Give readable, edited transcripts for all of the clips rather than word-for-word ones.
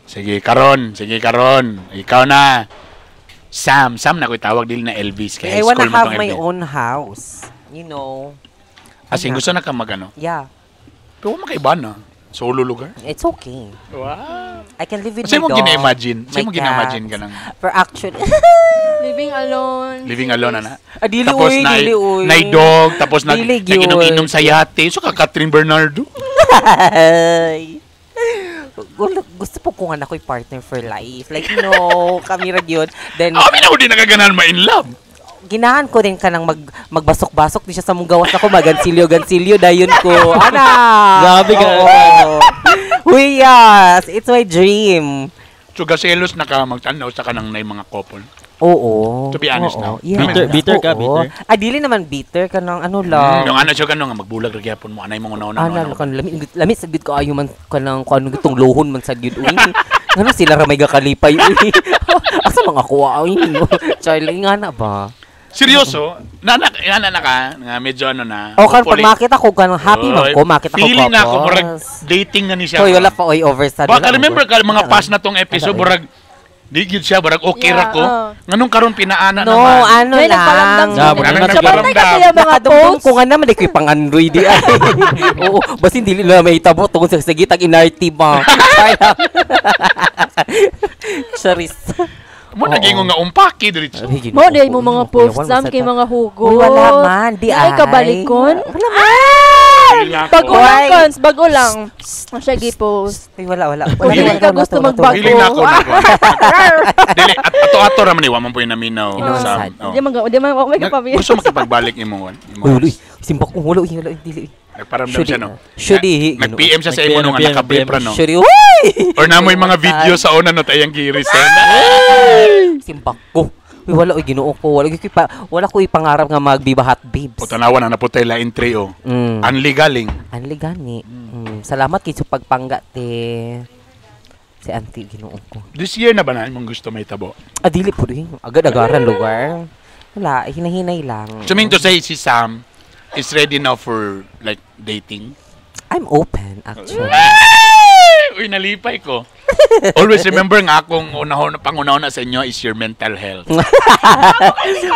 Sige, karon. Sige, karon. Ikaw na. Sam. Sam na ko itawag dili na Elvis. Kay I high wanna school mo have tong my Elvis. own house. You know. As in, gusto na ka magano. Yeah. Pero makaiba na. Solo lugar. It's okay. Wow. I can live with Sa'yo my mo dog. gina-imagine? My Sa'yo mo gina-imagine cats. ka ng For actually. Living alone. Living alone, ana? Ah, dili Tapos uy, na, dili uy. na dog, tapos nag, Dili gyud. nag-inom-inom sa yate. So ka Catherine Bernardo. Ay. Gusto po ko nga na ako'y partner for life. Like, no, kami ra gyud. Then, Ako na ko di nakaganahan ma in love. Ginahan ko din ka nang magbasok-basok di siya sa mong gawas ako, magansilyo-gansilyo, dayon ko. Ana! Grabe ka. Oo. Uy, yes! It's my dream. So gaselos na ka magtanaw sa kanang na mga couple. Oo. To be honest Oo. now. Yes. Bitter- bitter ka, Oo. bitter? Ah, dili naman bitter ka ng ano lang. Yung ano siya ganun nga magbulag ra gyapon mo anay mong una-una. Ana kan lami lami sa gid kaayo man kanang kuan gitong lohon man sa gid uy. Ngano sila ra may gakalipay uy. Asa mga kuha uy. Charlie nga na ba? Seryoso? Nana na ka nga medyo ano na. O kan pag Hopefully- makita ko kanang happy man ko makita ko Feeling na ako couples. murag dating na ni siya. Hoy, wala pa oy over sad. Baka Wala, remember ka mga Wala. past na tong episode Wala, murag di gyud siya murag okay ra Yeah, ko. oo. Nganong karon pinaana No, naman. ano May lang. nagparamdam Nah, siya. murag Sabantay nagparamdam. kasi yung mga Nakadumdum posts. ko nga naman, di ko'y pang-Android di ay. Oo, basin dili na may itabo tungkol sa sige, tag inarte ba. Charis. Mo nagingon nga umpaki diretso. Mo day mo mga posts sam kay mga hugot. Uy, wala man, di Ay, ay. kabalikon. Wala man. Bago Oy. lang, cons. Bago lang. Ang siya gi-post. Uy, wala, wala. Kung Wala, dili wala, ka wala, gusto wala, wala. magbago. Feeling na ako na. Dili at ato-ato ra man ni wa man po naminaw Inoon sa. sad. Oh. Di man, di man, may kapabi. Gusto makipagbalik imong one. Uy, wala, uy. Simbak ko, wala, uy, wala, uy, dili. uy. Nagparamdam Shudi, siya no. Shudi, Nag-PM siya sa imo Nag-PM, nung nag-PM, naka-brief ra no. Shudi, uy! Or namoy mga video sa una no tayang giresend. Simbak ko. Uy, wala, uy, ginoo ko. Wala, uy, wala ko ipangarap nga magbiba hot babes. O tanawa na naputay la entry oh. Anli galing. Anli gani. Salamat kay sa pagpangga te. Si auntie ginoo ko. This year na ba na imong gusto may tabo? Ah, dili po rin. Agad-agaran lugar. Wala, hinahinay lang. So mean to say si Sam is ready now for like dating. I'm open, actually. Ay! Uy, nalipay ko. Always remember nga akong unahon panguna-una sa inyo is your mental health.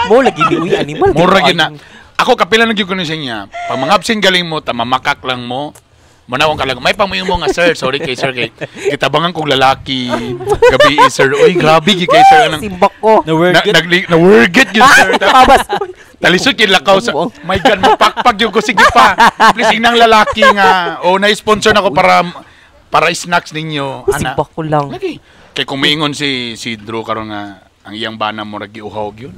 Mo lagi ni uy animal. Mura gyud na. Ako kapila na gyud ko ni sa inyo. Pag mga absent galing mo, tamamakak lang mo. Manawang ka lang. May pamuyo mo nga, sir. Sorry kay sir. Kay, gitabangan kong lalaki. Gabi, eh, sir. Uy, grabe gyud kay sir. Anong, Simbak ko. Na work na, it. nagli, na work it gyud, sir. Tabas. Talisod gyud lakaw sa. My God, mapakpak gyud ko. Sige pa. Please, inang lalaki nga. O, na-sponsor na ko para para snacks ninyo. Ana. Simbak ko lang. Lagi. Kay kumiingon si si Drew karon nga ang iyang bana mo ragi uhaw gyud.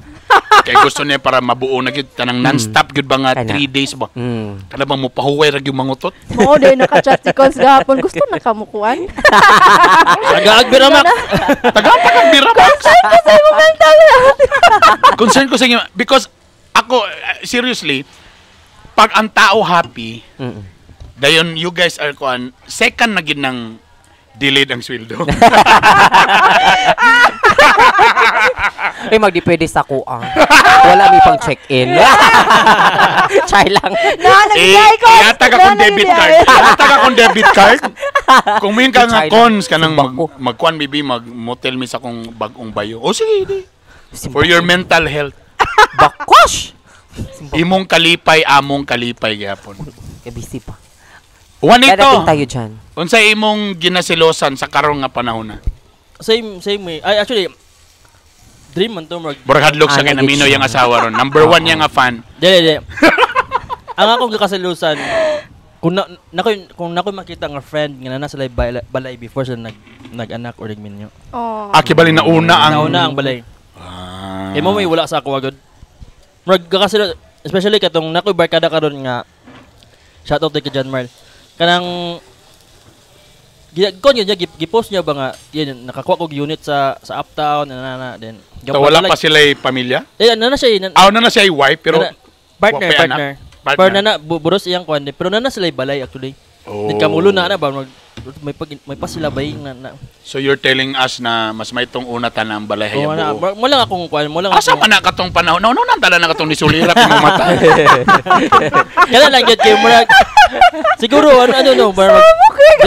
Kay gusto niya para mabuo na gyud tanang non-stop gyud ba nga Kana. 3 days ba. Kana bang mopahuway ra gyud mangutot? Mo day naka-chat si cons gahapon. Gusto na kamukuan. Tagaag biramak. Tagapa kang bira Max. Kasi mo mental health. Concern ko sa inyo because ako seriously pag ang tao happy, dayon you guys are kuan second na gyud ng delayed ang sweldo. Ay, magdi pwede sa kuang. Wala mi pang check-in. Char lang. Na, Eh, nagbigay ko. ihatag akong debit card. Ihatag akong debit card. Kung may ka nga China. cons ka nang Simbako. magkuan bibi mag motel mi sa akong bagong bayo. O sige, di. For your mental health. Bakosh! Imong kalipay, among kalipay gyapon. Kabisi pa. Juanito, Darating tayo dyan. unsa imong ginasilosan sa karong nga panahon na? Same, same way. Ay, actually, dream man to, murag. Murag hadlok sa Ah, kay namino nagit siya. yang asawa ron. Number one niya nga fan. Dili, dili. Ang akong gakasilusan, kung nakoy makita nga friend nga na nasa balay, balay before sila nag-anak or nagminyo. Oh. Ah, kibali na una ang Nauna ang balay. Ah. Kay mo may wala sa ako agad. Murag gakasilo, especially katong nakoy barkada karon nga shout out kay John Marl. Kanang kon yun niya gipost niya ba nga yun nakakuha kog unit sa sa Uptown na na na then So, wala pa sila pamilya? Eh na na siya eh, na, Ah, na na siya wife pero na, partner wa pa anak? partner Partner. Pero na na buros iyang kuan din. Pero na na sila balay actually. Oh. Nagkamulo na ana ba mag, may pag may pa sila bay na, na. So you're telling us na mas may itong una tanang balay Oh, hayang na, buo. mo lang akong kuan, mo lang Asa akong man na katong panahon? No, no, nang tala na katong nisulirap yung mata. Kaya lang gyud kay murag siguro ano ano no murag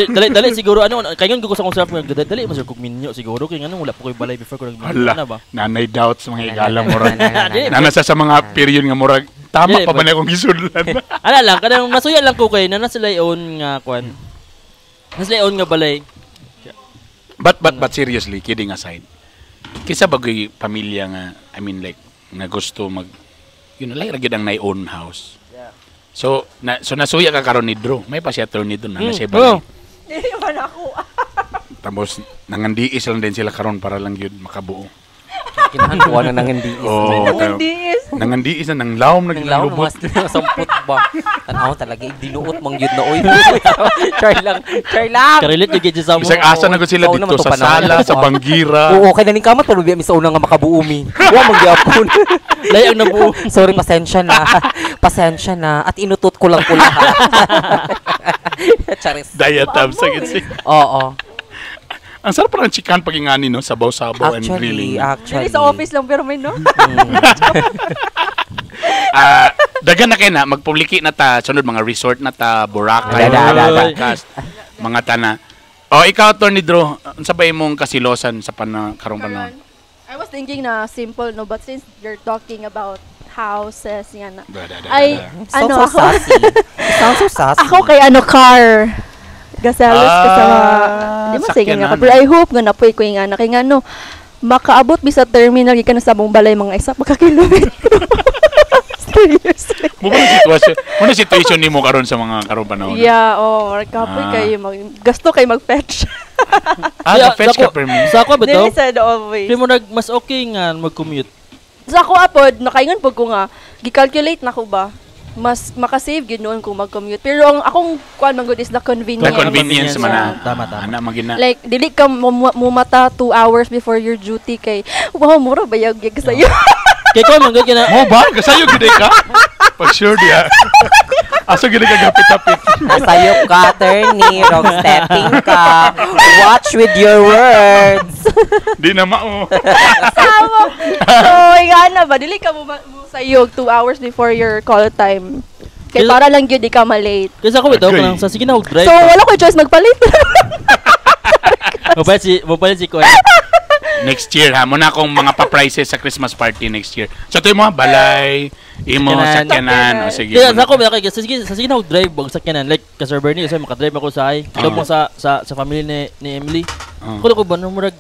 dali dali siguro ano kayon ko sa akong self dali dali man sir kog minyo siguro kay ngano wala pa koy balay before ko nagminyo Hala, na ba. nanay doubts mga higala murag. Di, Nana sa mga period nga murag tama Dili, pa ba na akong gisullan? Ala lang kanang masuya lang ko kay na sila own nga kuan. Na sila own nga balay. But seriously, kidding aside. Kisa bagoy pamilya nga, I mean like nga gusto mag like ra gyud ang nay own house. So na so nasuya ka karon ni Drew. May pa siya attorney doon na siya balay. Oh. Dili man ako. Tapos nangandiis lang din sila karon para lang gyud makabuo. Kinahan ko na nang hindi. Oh, Nangandiis. Nangandiis na nang lawom na Nang laon lubot. mga samput ba. Tanaw talaga dinuot mang yun na oy. Char lang. Char lang. Karelate gyud sa mo. Bisag asa na gud sila Oo dito naman to, sa panahon sala, na sa to, ah. banggira. Oo, kay naning kamat pero biya mi sa una nga makabuo mi. Wa man gyapon. Lay ang nabuo. Sorry, pasensya na. Pasensya na. At inutot ko lang ko lahat. Charis. Diet tab sa gitsi. Oo. Ang sarap parang chikan pag ingani no, sabaw-sabaw and Actually, grilling. actually. Dili sa office lang pero may no. Ah, dagan na kay na magpubliki na ta sunod mga resort na ta Boracay, Ada, ada, ada. podcast, mga tana. O ikaw Attorney Drew, unsa ba imong kasilosan sa pana karong panahon? I was thinking na simple no, but since you're talking about houses yan na. Da, da, da, Ay, da, da. Sounds ano so ako? sassy. Sounds so sassy. Ako kay ano car. Gaselos ka sa mga, di mo sige nga sakyanan. ka. Pero I hope nga napoy ko yung anak. Kay nga no, makaabot mi sa terminal gikan na sa among balay mga isa pa ka kilometro. Seriously. Mo ba na sitwasyon? Mo na situation nimo karon sa mga karong panahon? Yeah, oh, or kapoy kayo mag gasto kay mag-fetch. Ah, Kaya, fetch sa ka per me. Sa ako ba to? Dili sa the always. Kay mo nag mas okay nga mag-commute. Sa ako apod, nakaingon pod ko nga, gi-calculate na ko ba? Mas makasave gyud noon kung mag-commute. Pero ang akong kuan man gud is the convenience. The convenience man na. Tama, tama. Ana magina. Like, dili ka mumata 2 hours before your duty kay, wow, mura bayag yag sa'yo. Kay ko man gyud na Mo ba? Kasayo gid ka? Pag sure diya. Aso gid ka gapit-apit. Nasayop ka, attorney. Wrong stepping ka. Watch with your words. Di na mao. Samo. So, ingana ba? Dili ka musayog 2 hours before your call time. Kay para lang gyud di ka malate. Kay sa ako bitaw Okay. kanang sa sige na og drive. So, wala ko choice magpalit. Mopalit si ko. Next year ha, muna akong mga pa-prices sa Christmas party next year. So ito mo balay, imo Sakyanan. sakyanan. O sige. Kaya sa ako ba kay sa sige na og drive bag sakyanan like ka Sir Bernie kasi makadrive ako sa ay. Ah. Mo sa family ni Emily. Ah. Kuno ko ba no murag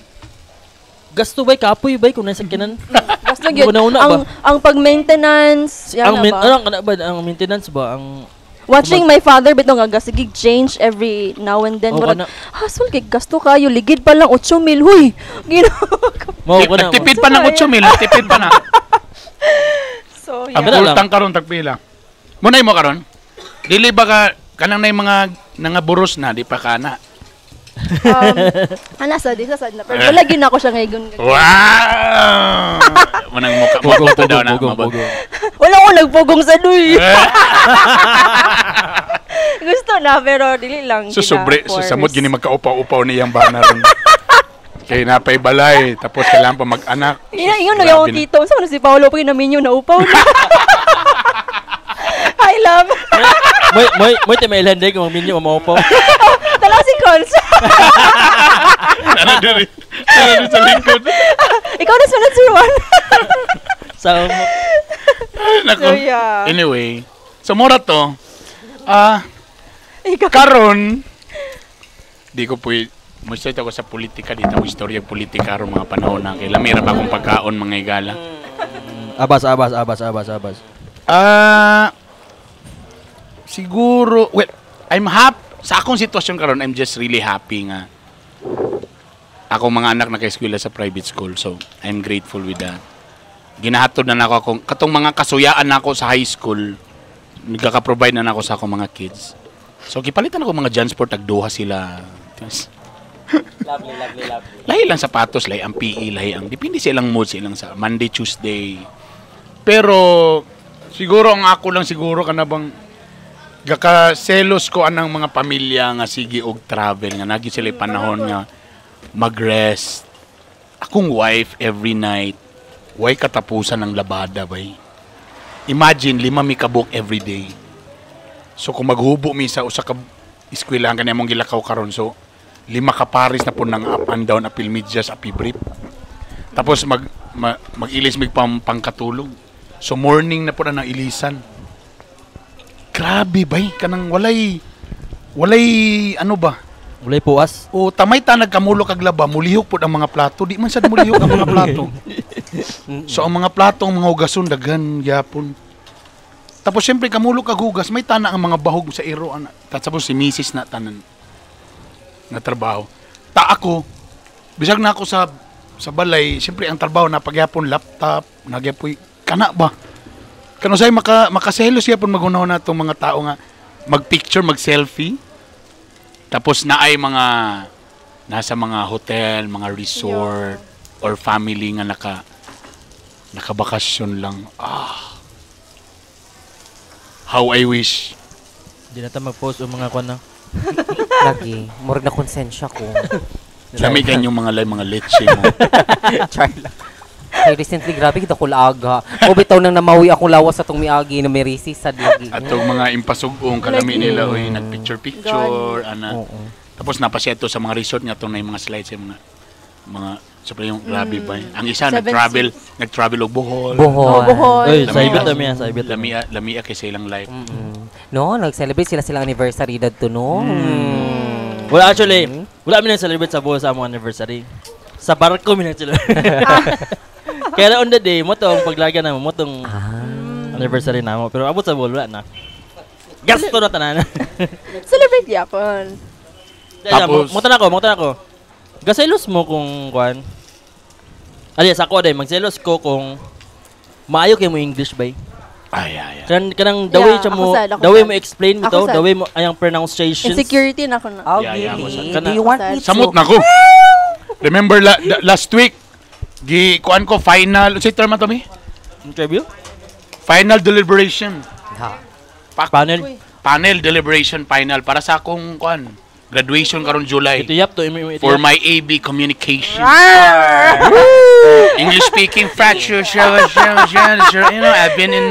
gasto bay kapoy bay kung nasa sakyanan. Basta gyud Una-una ang ba? ang pag-maintenance, yan Ang na main, ba? ano ang kana ba ang maintenance ba ang Watching my father bitaw nga sige change every now and then. Oh, Murag, kana. hasol kay gasto kayo ligid pa lang 8 mil huy. Ginoo ko. Mao ko na. Nagtipid pa ng 8 mil, nagtipid pa na. So, Ang yeah. Kana lang. ultang karon tagpila. Munay mo karon. Dili ba ka kanang nay mga nangaburos na di pa kana. Ana sa di sa sad na. Pero wala gyud na ako siya ngayon. Wow! Manang mukha mo Pugong, daw na. pugong, mabot. pugong. Wala ko nagpugong sa duy. Gusto na pero dili lang So sobre so gina-force. samot gini magkaupaw-upaw niyang bana ron. Kay napay balay tapos kailangan pa mag-anak. Ina ingon na yung Grabe na. tito. Sa si Paolo pag naminyo na upaw na. Hi love. Moy moy moy timailan day kung minyo maupaw. Tala si Cons. Nana diri. Nana diri sa likod. Ikaw na sunod sir Juan. Sa Ay, nako. So, yeah. Anyway, so mura to. Ikaw. Karon di ko po mo ako sa politika dito ako istorya politika aron mga panahon na kay lamira pa akong pagkaon mga igala. Abas abas abas abas abas. Siguro well, I'm happy sa akong sitwasyon karon I'm just really happy nga akong mga anak naka-eskwela sa private school, so I'm grateful with that. Ginahatod na nako akong katong mga kasuyaan nako sa high school, nagkaka-provide na nako sa akong mga kids. So gipalitan ako mga Jansport tag duha sila. Lovely, lovely, lovely. Lahi lang sapatos, lahi ang PE, lahi ang depende sa ilang mood, sa ilang sa Monday, Tuesday. Pero siguro ang ako lang siguro kana bang Gakaselos ko anang mga pamilya nga sige og travel nga nagi sila panahon nga mag-rest. Akong wife every night way katapusan ng labada bay. Imagine lima mi kabuk every day. So kung maghubo mi sa usa ka eskwelahan kani among gilakaw karon, so lima ka pares na po ng up and down apil medyas api brief. Tapos mag-ilis mig pangkatulog. So morning na po na ng ilisan. Grabe bay, kanang walay walay ano ba? Walay puas. O tamay ta nagkamulo kag laba, mulihok pud ang mga plato. Di man sad mulihok ang mga plato. So ang mga plato, ang mga hugason daghan gyapon. Tapos siyempre kamulo kag hugas, may tana ang mga bahog sa iro ana. Tapos si misis na tanan na trabaho. Ta ako, bisag na ako sa balay, siyempre ang trabaho na pagyapon laptop, nagyapoy kana ba? Kano say makaselos gyapon magunaw na tong mga tao nga mag-picture, mag-selfie. Tapos naay mga nasa mga hotel, mga resort or family nga nakabakasyon lang. Ah. How I wish. Di na ta mag-post og mga kwan na. Lagi. Murag na konsensya ko. Lami kanyo mga lay mga leche mo. Char lang. Kay recently, grabe kita ko laaga. O bitaw nang namawi akong lawas sa tong miagi na may risi sad lagi. Atong mga impasugong kalami Lagi. nila oy nagpicture picture ana. Oo. Tapos napasya sa mga resort nga tong na yung mga slides yung mga sa yung grabe ba. Ang isa Seven nag-travel og Bohol. Bohol. Oh, Bohol. Oy, Lami- sa ibit dami yan, sa ibit. Lamia lamia kay sa ilang life. No, nag-celebrate sila silang anniversary dadto no. Wala actually, wala mi nag-celebrate sa Bohol sa among anniversary. Sa barko mi nag-celebrate. Kaya on the day, mo tong paglaga na mo tong anniversary na mo. Pero abot sa Bohol, wala na. Gasto na tanan. Celebrate yapon. Tapos- Tapos, mo na ako. Gaselos mo kung kuan. Ali sa ako day magselos ko kung maayo kay mo English bay. Ay ay ay. Kanang kanang the way Yeah, siya ako mo, sad, ako the way sad. mo explain mo Ako to, sad. the way mo ayang pronunciations. Insecurity na ako na. Oh, Yeah, ako really? sad. Do you want me to? Samot na ko. Remember last week gi kuan ko final, unsay term ato mi? Interview? Final deliberation. Ha. Panel. Panel deliberation final para sa akong kuan graduation karon July. Ito yap to imo ito. For my AB communication. English speaking fracture, sure, sure, sure, sure. You know, I've been in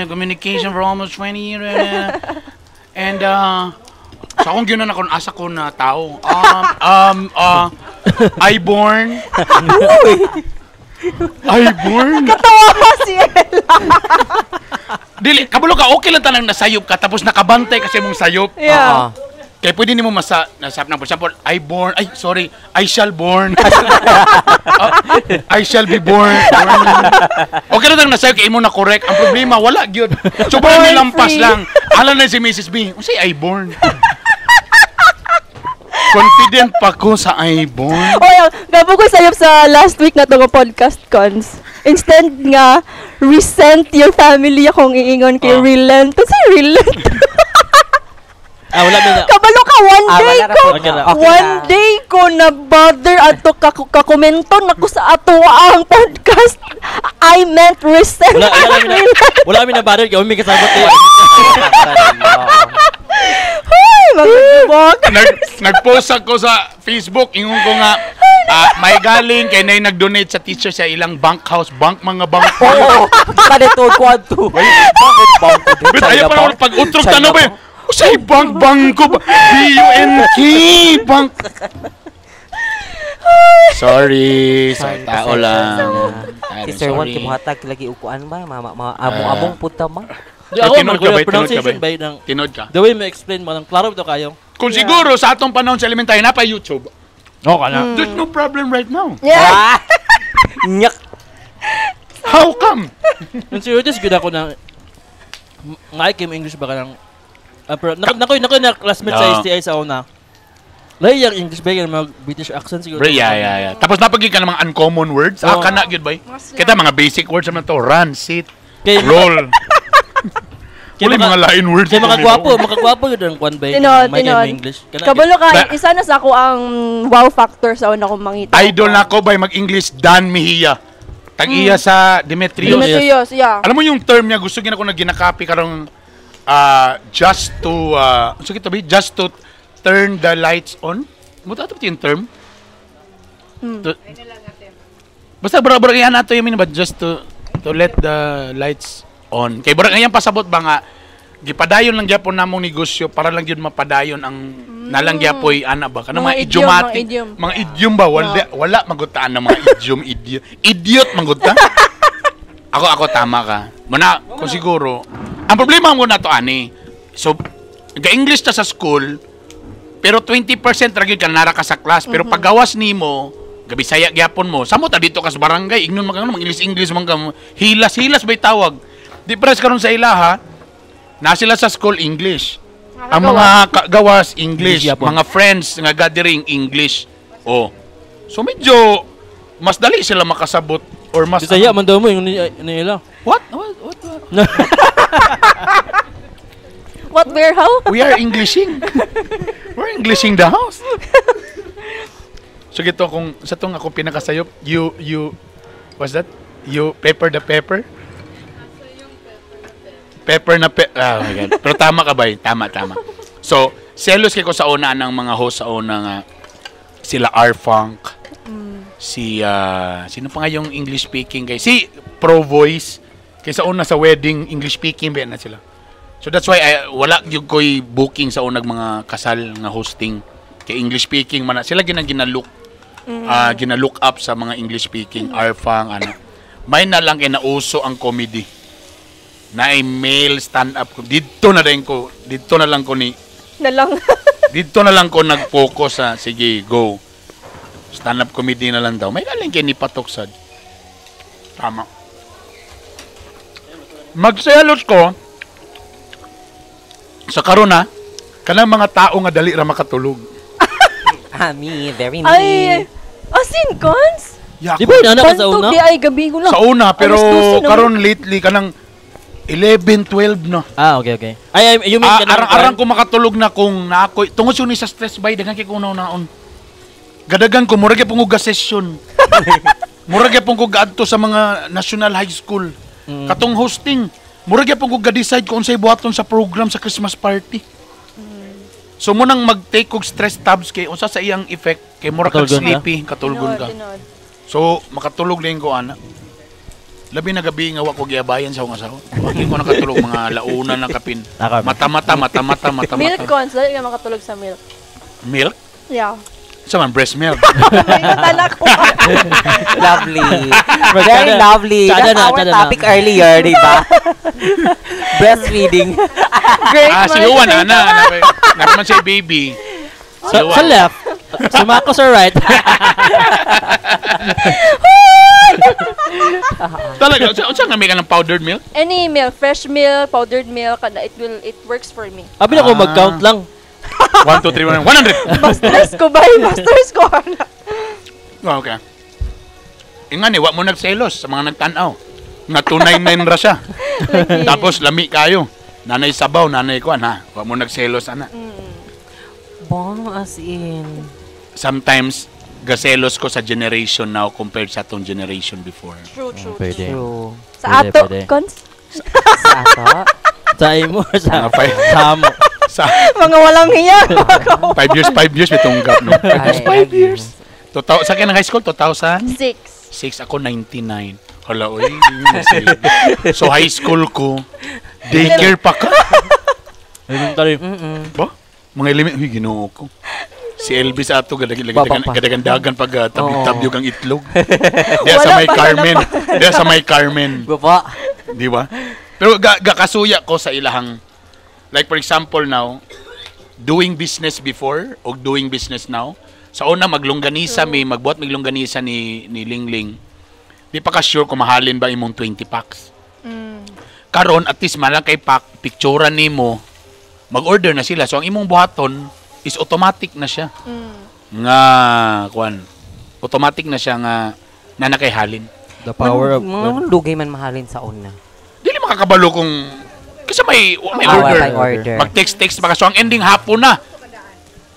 communication for almost 20 years. And sa akong ginan ako asa ko na tao. I born. I born. Katawa si Ella. Dili, kabalo ka, okay lang tanang nasayop ka, tapos nakabantay kasi mong sayop. Yeah. Oo. Kaya pwede nimo masa nasap na for example, I born, ay sorry, I shall born. I shall be born. Born. Okay na lang nasayo kay imo na correct. Ang problema wala gyud. So parang Born nilampas free. lang. Alam na si Mrs. B, unsay I born? Confident pa ko sa I born. Oy, gabo ko sayop sa last week na to nga podcast cons. Instead nga resent your family akong iingon kay Ah. relent. Kasi relent. Ah, wala mi na. Kabalo ka one Ah, day wala ra ko. po. Okay ra. Okay One ra. day ko na bother ato kakomento na ko sa ato ang podcast. I meant resent. Wala mi na bother kay umi kasabot eh. Hoy, magubog. Nag-post ako sa Facebook, ingon ko nga, may galing kay nay nag-donate sa teacher sa ilang bank house, bank mga bank. Oo. Kanito ko adto. Bakit bangko din? But ayaw pa naman pag utrog China tanong ba bank? yun? Usay bank bangko ba? B-U-N-K bank. Sorry, sa Sorry, tao pasensya lang. na. I'm Si Sir Juan sorry. kimuhatag lagi ukuan ba mga mga among-among puta ma. Di ako Tinod man ka ba? Tinod ka pronunciation ba? bay ng Tinod ka. the way mo explain mo ng klaro to kayo. Kung siguro sa atong panahon sa elementary na pa YouTube. Oo ka na. There's no problem right now. Yeah. Ah! Nyak. How come? Insecurities gud ako na ngay kay mo English ba ka ng pero nako na classmate sa No. STI sa una. Lahi yang English ba yung mga British accent siguro. Bro, yeah. Tapos napagig ka ng mga uncommon words. Ah, Oo. kana gyud bay. Mga slang. Kita mga basic words naman to. Run, sit, Kay roll. kay Wala mga lain words. Kay makagwapo gyud ang kwan bay. Tinod, May kay mo tinod. English. Kana Kabalo ka, Ba- isa na sa ako ang wow factor sa una kong mangita. Idol na ako bay mag-English Dan Mejia. Tag-iya sa Demetrius. Demetrius, yeah. Alam mo yung term niya, gusto gina ko na ginakapi karong Just to so kita ba just to turn the lights on. Mo ta yung term? To, basta bura-bura yan nato yung ba just to let the lights on. Kay burag ngayon pasabot ba nga gipadayon lang gyapon namong negosyo para lang gyud mapadayon ang nalang gyapoy ana ba kanang mga Mga idiom, idiomatic mga idiom. Mga idiom ba wala wala magutaan ng mga idiom idiom idiot manggod ka. Ako tama ka muna kung siguro ang problema mo na to ani, so ga-English ta sa school pero 20% ra gyud ka nara ka sa class pero paggawas nimo gabisaya gyapon mo samo ta dito ka sa barangay ingnon man ka mag English English man ka, hilas hilas bay tawag di pres karon sa ilaha na sila sa school English, ang mga gawas English, English gyapon. Mga friends nga gathering English, oh, so medyo mas dali sila makasabot or mas Bisaya man daw mo yung nila. What, what? What, where, how? We are Englishing. We're Englishing the house. So gito kung sa tong ako pinakasayop, you what's that? You pepper the pepper? Pepper na oh my God. Pero tama ka ba? Tama, tama. So, selos kay ko sa una ng mga host sa una nga sila R-Funk, si sino pa nga yung English speaking kay si Pro Voice kay sa una sa wedding English speaking ba na sila. So that's why I, wala gyud ko'y booking sa unag mga kasal nga hosting kay English speaking man na. Sila ginang gina-look gina-look up sa mga English speaking R-Funk ano. May na lang kay nauso ang comedy. Na ay male stand up didto na din ko, didto na lang ko ni Na lang. Dito na lang ko nag-focus sa sige, go. Stand-up comedy na lang daw. May galing kay ni Patok sad. Tama. Magselos ko sa karon na kanang mga tao nga dali ra makatulog. Ah, me, very me. Ay, as in, cons? Ya, Di ba inana ka sa Pantog una? di ay gabi ko lang. Sa una pero Alas 12 na. karon lately kanang 11, 12 na. Ah, okay, okay. Ay, ay, you mean Ah, kanang arang-arang ko makatulog na kung na ako tungod yun ni sa stress bay daghan kay kung naon. Gadagan ko murag gyapon ko ga session. Murag gyapon ko gaadto sa mga national high school. Katong hosting, murag gyapon ko ga-decide kung unsay buhaton sa program sa Christmas party. So mo nang mag-take og stress tabs kay unsa sa iyang effect kay murag kag Katulgon ka? sleepy, katulgon ka. Tinuod, tinuod. So makatulog lang ko ana. Labi na gabi nga wa ko giabayan sa akong asawa. Wa gyud ko nakatulog mga launa na kapin. Naka- Mata-mata, mata-mata, mata-mata. Milk cons, dali ka makatulog sa milk. Milk? Yeah. Sa man breast milk. May natala ko. Lovely. But Very tsada- lovely. tsada That's na, our tsada na. topic earlier, di ba? Breastfeeding. Great Ah, si minds Juan, think ana. Naman siya baby. Si Sa, Juan. sa left, sumako sa right. Talaga, unsa nga may ka ng powdered milk? Any milk, fresh milk, powdered milk, kana it works for me. Abi na ko Ah. mag-count lang. 1, 2, 3, 1, 100! Mas stress ko ba? Mas stress ko ana. Oh, okay. Ingan eh, wa mo nagselos sa mga nagtanaw. Nga 299 ra siya. Lagi. Tapos lami kayo. Nanay sabaw, nanay kuan ha. Wa mo nagselos ana. Ba, as in. Sometimes gaselos ko sa generation now compared sa atong generation before. True, true. Pwede. True. Sa Pwede, ato, pwede. cons? Sa ato? Sa imo, sa Mga five, sa amo. sa Mga walang hiya. 5 years, 5 years bitong gap no. 5 years, Ay, 5 years. Sa akin ng high school, 2006 Six. ako 99. Hala, oy. So high school ko, daycare pa ka. Elementary. Mm-mm. Ba? Mga element, uy, ginoo ko. Si Elvis ato, Baba pa. gadagandagan pag tabi-tabi kang itlog. Diya sa Wala may pa, wala Carmen. Diya sa may Carmen. Baba. Di ba? Pero gakasuya ko sa ilahang, like for example now, doing business before o doing business now. Sa una, maglongganisa may, magbuhat maglongganisa ni Lingling. Di pa ka sure kung mahalin ba imong 20 packs. Karon at least malang kay pack, picturean nimo, mag-order na sila. So ang imong buhaton is automatic na siya. Nga, kuan, automatic na siya nga na nakay halin. The power of Mga lugay man mahalin sa una. Dili makakabalo kung kasi may Ah, order. may order. Mag-text-text pa ka. So ang ending hapon na.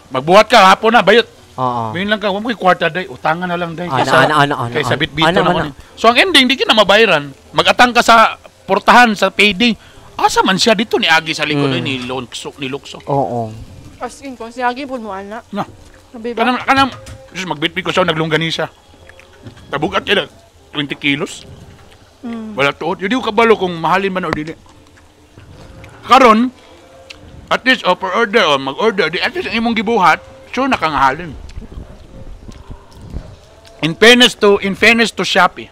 Magbuhat ka hapon na bayot. Oo. Ngayon lang ka, wa mo ko'y kwarta day, utangan na lang day. Ana, Kaysa, ana, ana, ana, kaysa ana. bitbito Ana, na ana. ko ni. So ang ending di ka na mabayaran. Magatang ka sa portahan sa payday. Asa man siya dito ni Agi sa likod ni Luxo ni Luxo. Oo. As in, kung siyagi po mo, anak. Na. Sabi ba? Kanang kanang Jesus, magbitbit ko siya naglongganisa. Tabugat kaya 20 kilos. Wala tuod. Yun di ko kabalo kung mahalin man or dili. Karon, at least oh, per order o mag-order, di at least ang imong gibuhat, sure na kang halin. In fairness to Shopee.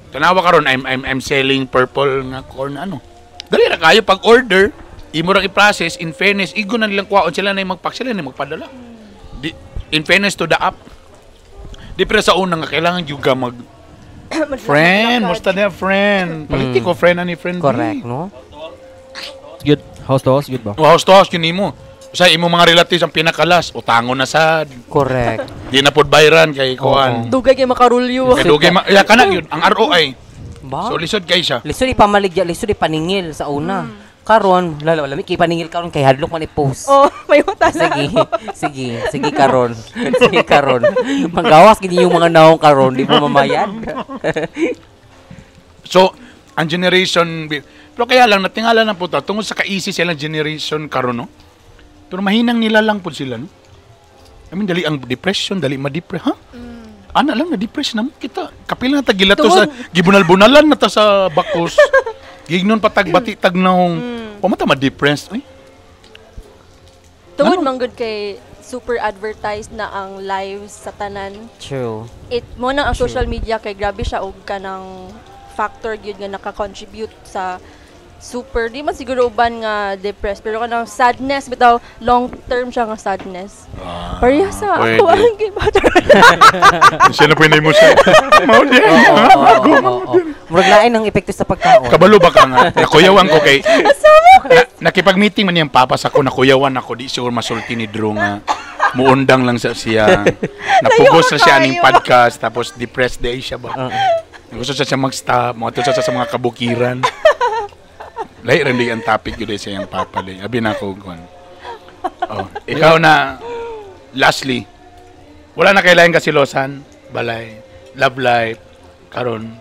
Tanawa karon I'm selling purple nga corn ano. Dali ra kayo pag order, imo ra i-process, in fairness igo na nilang kuwaon sila na yung magpack sila na yung magpadala. Di, in fairness to the app. Di pero sa una nga kailangan juga mag friend, musta na friend. Paliti ko friend ani friend. Correct, no? Good. House to house, good ba? Oh, house to house yun nimo. Sa imo mga relatives ang pinakalas, utango na sad. Correct. Di na pod bayran kay kuan. Dugay kay makarulyo. Kay dugay ma ya kana yun ang ROI. Ba? So lisod kay siya. Lisod ipamaligya, lisod ipaningil sa una. Karon, lalo lami kay paningil karon kay hadlok man i-post. Oh, may uta na. Sige, sige, sige karon. Sige karon. Magawas gid yung mga naong karon, di mo mamayad. So ang generation pero kaya lang natingala lang po ta tungod sa ka-easy silang generation karon no. Pero mahinang nila lang po sila no. I mean dali ang depression, dali ma-depress, ha? Ana lang na-depress na mo kita. Kapila na tagilato sa gibunal-bunalan na ta sa bakos. Gignon pa tag bati tag naong. Pamata ma-depressed. Uy, Tungod Ano? man gud kay super advertised na ang lives sa tanan. True. It mo na ang social media kay grabe siya og kanang factor gyud nga naka-contribute sa super di man siguro uban nga depressed pero kanang sadness bitaw long term siya nga sadness. Pareha sa pwede. ako ang gibata. Siya na pwede mo siya. Mao di. Oo, oo, oo. Murag lain ang epekto sa pagkaon. Kabalo ba ka nga? Nakuyawan ko kay... Na, nakipag-meeting man niyang papas ako, nakuyawan ako, di sure masulti ni Drew nga. Muundang lang sa siya. Napugos na siya aning podcast, tapos depressed day siya ba? Gusto siya siya mag-stop, mga siya sa mga kabukiran. Lahi rin di ang topic yun eh sa iyang papa. Di. Abi na ako. Kwan. Oh, ikaw na, lastly, wala na kailangan kasilosan, balay, love life, karon.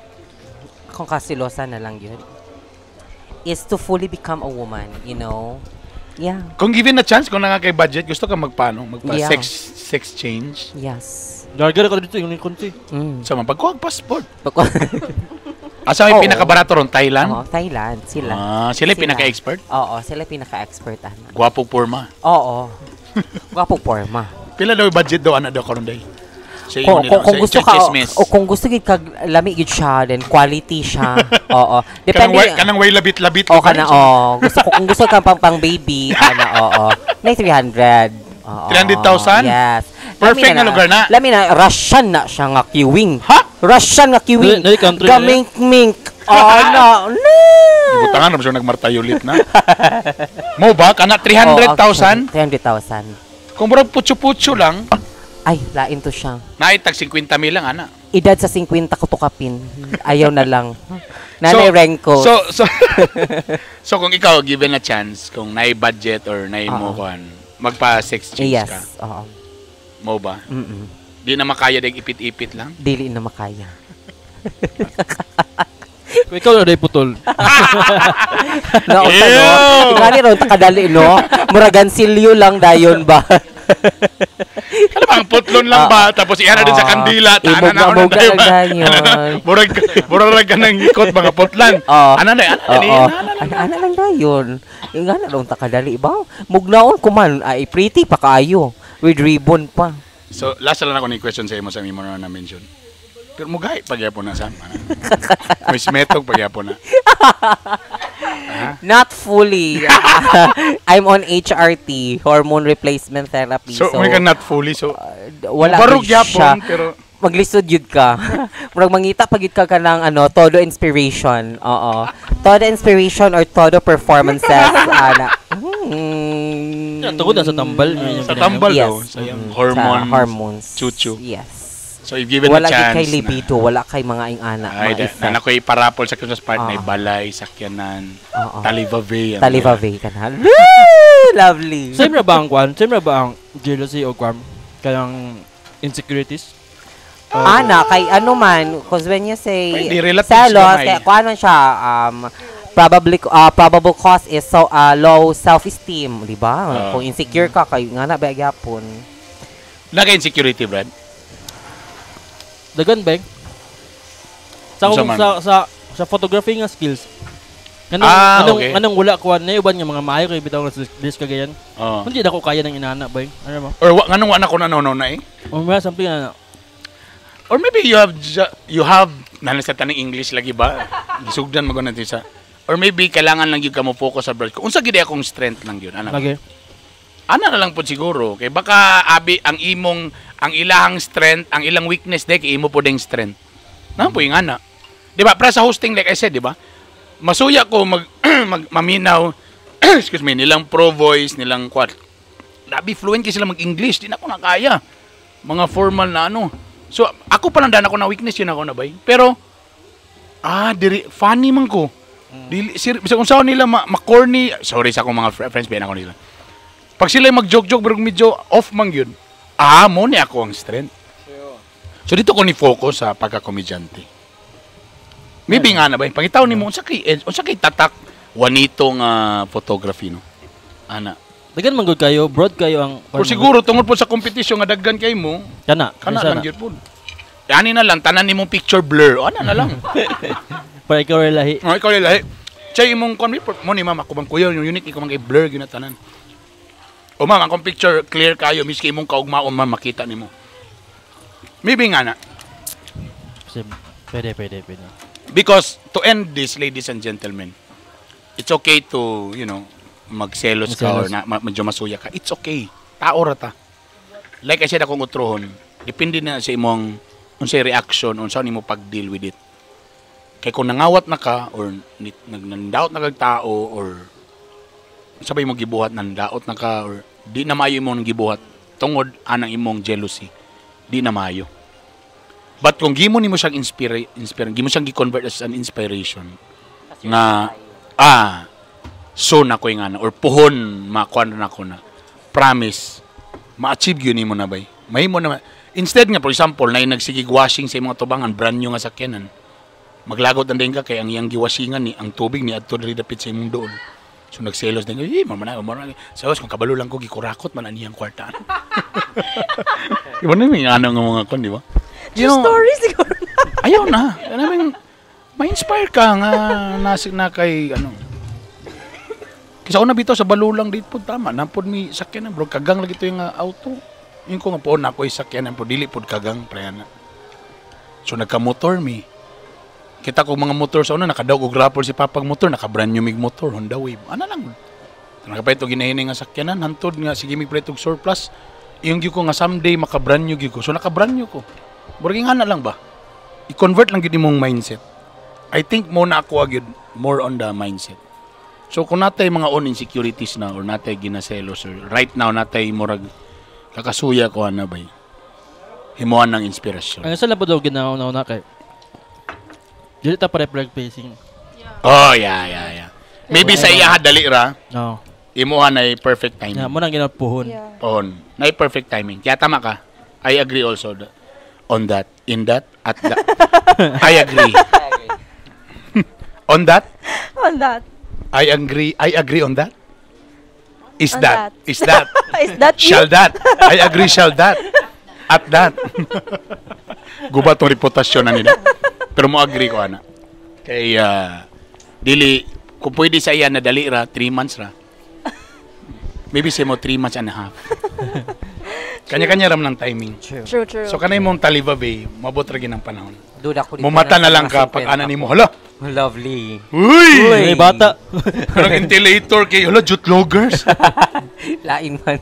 Kung kasilosa na lang yun, is to fully become a woman. Yeah. Kung given a chance, kung nga kay budget, gusto ka magpaano? Magpa sex sex change? Yes. Gargar ka dito yung konti. Sa mga pagkuha passport. Asa may Oo. pinakabarato ron? Thailand? Oo, Thailand. Sila. Ah, sila yung pinaka-expert? Oo, sila pinaka-expert, ana. Gwapo porma. Oo. Gwapo porma. Pila daw yung budget daw ana daw karon day? Sa imo Kung, nila, kung sa gusto ka chismis. o kung gusto gid kag lami gid siya then quality siya. Oo. Kanang Depende. way, kanang way labit-labit. O kana oh. Gusto ko kung gusto ka pang pang baby ana oo. Nay 300. Oo. 300,000? Yes. Perfect Lami nga lugar na. Lami na Russian na siya nga queuing. Ha? Russian nga queuing. Dali- dali country na Gamink mink. Oh no. No. Ibutangan na siya nagmartayolit na. Mo ba kana 300,000? Oh, 300,000. Kung murag putyo-putyo lang, Ay, lain to siya. naay tag 50 mil lang ana. Edad sa 50 ko to kapin. Ayaw na lang. Nanay Renko. So kung ikaw given a chance, kung naay budget or naay mo Oo. kuan, magpa sex change Yes. ka. Oo. Mo ba? Mm-mm. Di na makaya dag ipit-ipit lang. Dili na makaya. Kung ikaw na day putol. No, usa, no. Ew! Gani ron takadali no. Muragan silyo lang dayon ba. Ano ba, ang putlon lang ba? Tapos ihara din sa kandila. Taana na Imog-amog na na lang dayon. Murag, murag ka ng ikot mga putlan. Oo. Ana na, ana na, Oo. ana na. Ana ana lang dayon. Yung ana ron takadali ba? Mugnaon ko man ay pretty pa kaayo with ribbon pa. So, last na lang ako ni question sa imo sa imo na na-mention. Pero mugay pagyapon na sa ana. May smetog pagyapon na. Not fully. I'm on HRT, hormone replacement therapy. So, So, may ka not fully. So, wala barog gyud siya. yapon, pero Maglisod yun ka. Murag mangita pag yun ka ka ng ano, todo inspiration. Oo. Todo inspiration or todo performances. Ana. Tungod na sa tambal. Yun yung sa tambal Yes. daw, sa iyang hormone. Sa hormones. Chuchu. Yes. So, if given Wala a gid chance. kay libido, wala kay mga ingana, Ay, mga da, effect. na ko iparapol sa Christmas part Oo. na balay, sakyanan, Oo. talivave. ang- Talivave ka na. Woo! Lovely. Same ra ba ang kwan? Same ra ba ang jealousy o kwan? Kayang insecurities? Ana, kay ano man, cause when you say Pwede, relatives selos, gamay. kay, kung ano siya, Probably probable cause is so low self-esteem, di ba? Ah. Kung insecure ka kayo nga na ba gyapon. Naka-insecurity, Brad? Dagan ba? Sa Unsa akong man? sa photography nga skills. Kanang Ah, kanang, okay. kanang wala ko na uban nga mga maayo kay bitaw nga skills kagayan. Oh. Hindi na ko kaya ng inana ba? Ano mo? Or nganong wa na ko na no na eh? O may something na Or maybe you have nana sa tanang English lagi ba? Gisugdan mo natin sa. Or maybe kailangan lang gyud ka mo focus sa brad. Kung unsa gid akong strength lang gyud ana. Lagi. Ana na lang po siguro kay baka abi ang imong ang ilahang strength, ang ilang weakness de kay imo po ding strength. Na po yung ana. Di ba? Para sa hosting, like I said, di ba? Masuya ko mag, mag maminaw, excuse me, nilang pro voice, nilang kwat. Labi fluent kay sila mag-English, di na ko na kaya. Mga formal na ano. So, ako pa lang daan ako na weakness yun ako na bay. Pero, diri, funny man ko. Dili, sir, bisag kung saan nila ma-corny, sorry sa akong mga friends, biyan ako nila. Pag sila mag-joke-joke, pero medyo off man yun, mo ni ako ang strength. So dito ko ni focus sa pagka-komedyante. Maybe nga na ba, pangitaw nimo unsa kay tatak Juanito nga photography, no? Ana. Dagan man gud kayo, broad kayo ang Pero siguro tungod po sa kompetisyon nga daggan kay mo, kana kana kana lang gyud po. Ani na lang tanan nimong picture blur. O, ana na lang. Para ikaw ray lahi. Oh, ikaw lahi. Chay imong kon mo ni ma'am, ako bang kuya yung unique ikaw man kay blur gyud na tanan. O ma'am, akong picture clear kayo miski imong kaugmaon ma'am makita nimo. Maybe nga na. Kasi pwede, pwede, pwede. Because to end this, ladies and gentlemen, it's okay to magselos ka or Magselos. na, medyo masuya ka. It's okay. Tao ra ta. Like I said akong utrohon, depende na sa imong unsay reaction, unsa nimo pag-deal with it. Kay kung nangawat na ka or nagnandaot na kag tao or sabay mo gibuhat nandaot na ka or di na maayo imong gibuhat tungod anang imong jealousy, di na maayo. But kung gimo nimo siyang inspire, gimo siyang gi-convert as an inspiration nga so na ko nga na or puhon makuan na ko na promise ma-achieve yun nimo na bay mahimo na instead nga, for example, na nagsigig washing sa imong tubangan, brand new nga sakyanan, maglagot na din ka kay ang iyang giwashingan ni ang tubig ni adto diri dapit sa imong doon, so nagselos din, eh, mama na mama na so kung kabalo lang ko gikurakot man ani iyang kwarta. Iba na yung ano nga mga kon, di ba? True story siguro. Ayaw na. I mean, ma-inspire ka nga nasi na kay ano. Kaysa una bitaw sa balulang dito po tama. Napod mi sakyanan bro kagang lagi to yung auto. Yung ko nga po na ako'y sakyanan po dili pod kagang pre na. So nagka-motor mi. Kita ko mga motor sa una nakadaog og grapple si papag motor, naka brand new mig motor Honda Wave. Ana lang. Nakapalit og ginahinay nga sakyanan hantod nga sige mig palit og surplus. Yung gyud ko nga someday maka brand new gyud ko. So naka brand new ko. Murag nga na lang ba? I-convert lang gyud imong mindset. I think mo na ako gyud more on the mindset. So kung natay mga own insecurities na or natay ginaselos or right now natay murag kakasuya ko ana bay. Himuan ng inspirasyon. Ang isa lang po daw ginauna kay dili ta pare pacing. Oh, yeah. Maybe sa iya dali ra, No. imuha na perfect timing. Yeah, mo nang ginapuhon. On. Na perfect timing. Kaya tama ka. I agree also on that. In that, at that. I agree. On that, On that. I agree. I agree on that. Is On that? that. Is that? Is that you? Shall that? I agree, shall that. At that. Guba tong reputasyon na nila. Pero mo agree ko, ana. Kay, dili, kung pwede sa iya na dali ra, 3 months ra. Maybe say mo 3 months and a half. Kanya-kanya ram ng timing. True. True, true. So kanay mong Taliva Bay, mabot ra ginang panahon. Duda ko dito Mumata na sa lang mga ka pag 50 ana nimo, hala. Lovely. Uy! Uy. May bata. Parang ventilator kay hala jutloggers. Lain man.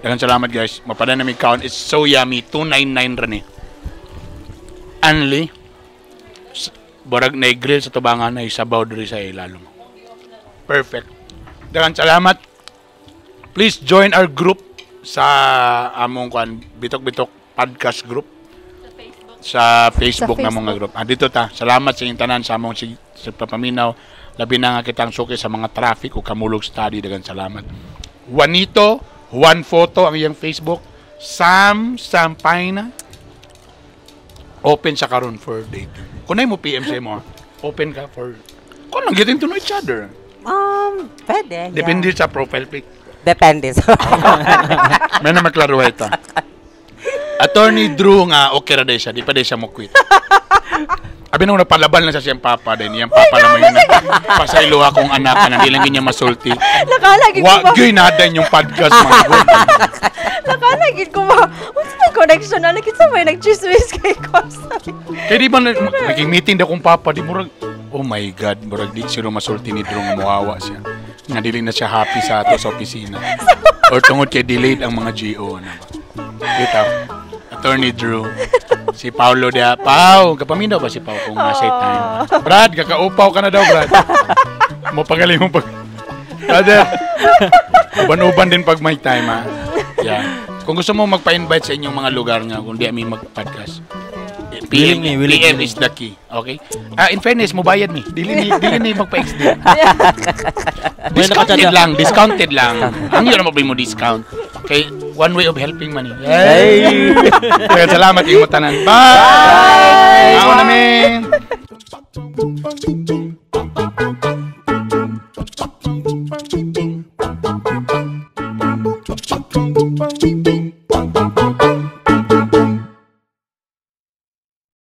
Daghang salamat, guys. Mapada na mi count. It's so yummy. 299 ra ni. Anli. Barag na grill sa tubangan na isabaw diri sa ilalom. Perfect. Daghang salamat. Please join our group sa among kwan Bitok-Bitok Podcast group sa Facebook, Sa na mga Facebook. group. Ah, dito ta. Salamat sa inyong tanan sa among sa papaminaw. Labi na nga kitang suki sa mga traffic o kamulog study. Daghang salamat. Juanito, Juan Photo ang iyang Facebook. Sam Sampaina. Open sa karon for dating. Kunay mo PM sa imo, ah. Open ka for Kung lang, getting to know each other. Pwede. Yeah. Depende sa profile pic. Depende sa May na maklaro ito. Attorney Drew nga, okay ra day siya. Di pa day siya mo quit. Abi nung napalaban lang siya siyang papa din. Iyang papa naman yun. Pasaylo akong anak na di lang niya masulti. Nakalagid ko Wa ba? gyud na din yung podcast mga good. Nakalagid ko ba? Unsa may connection na? Lagi sa may nagchismis kay Kosa. Kaya di ba naging meeting daw kong papa, di murag, oh my God, murag di siya masulti ni Drew nga muhawa siya. Nga dili na siya happy sa ato sa opisina. Or tungod kay delayed ang mga GO. Ano ba? Kita, Attorney Drew. Si Paolo dia. Pao, kapaminaw ba si Pao kung nasa time? Brad, kakaupaw ka na daw, Brad. Mo pagaling mo pag... Brother, uban-uban din pag may time, ha? Yeah. Kung gusto mo magpa-invite sa inyong mga lugar nga, kung di kami mag-podcast, PM, Willing ni, willing, PM willing. is the key. Okay? Ah, in fairness, mubayad mi. Dili ni magpa-XD. Discounted Wala lang, discounted lang. Ang yun mo discount. Okay, one way of helping money. Yay! Kaya salamat yung tanan. Bye! Bye! Ako namin.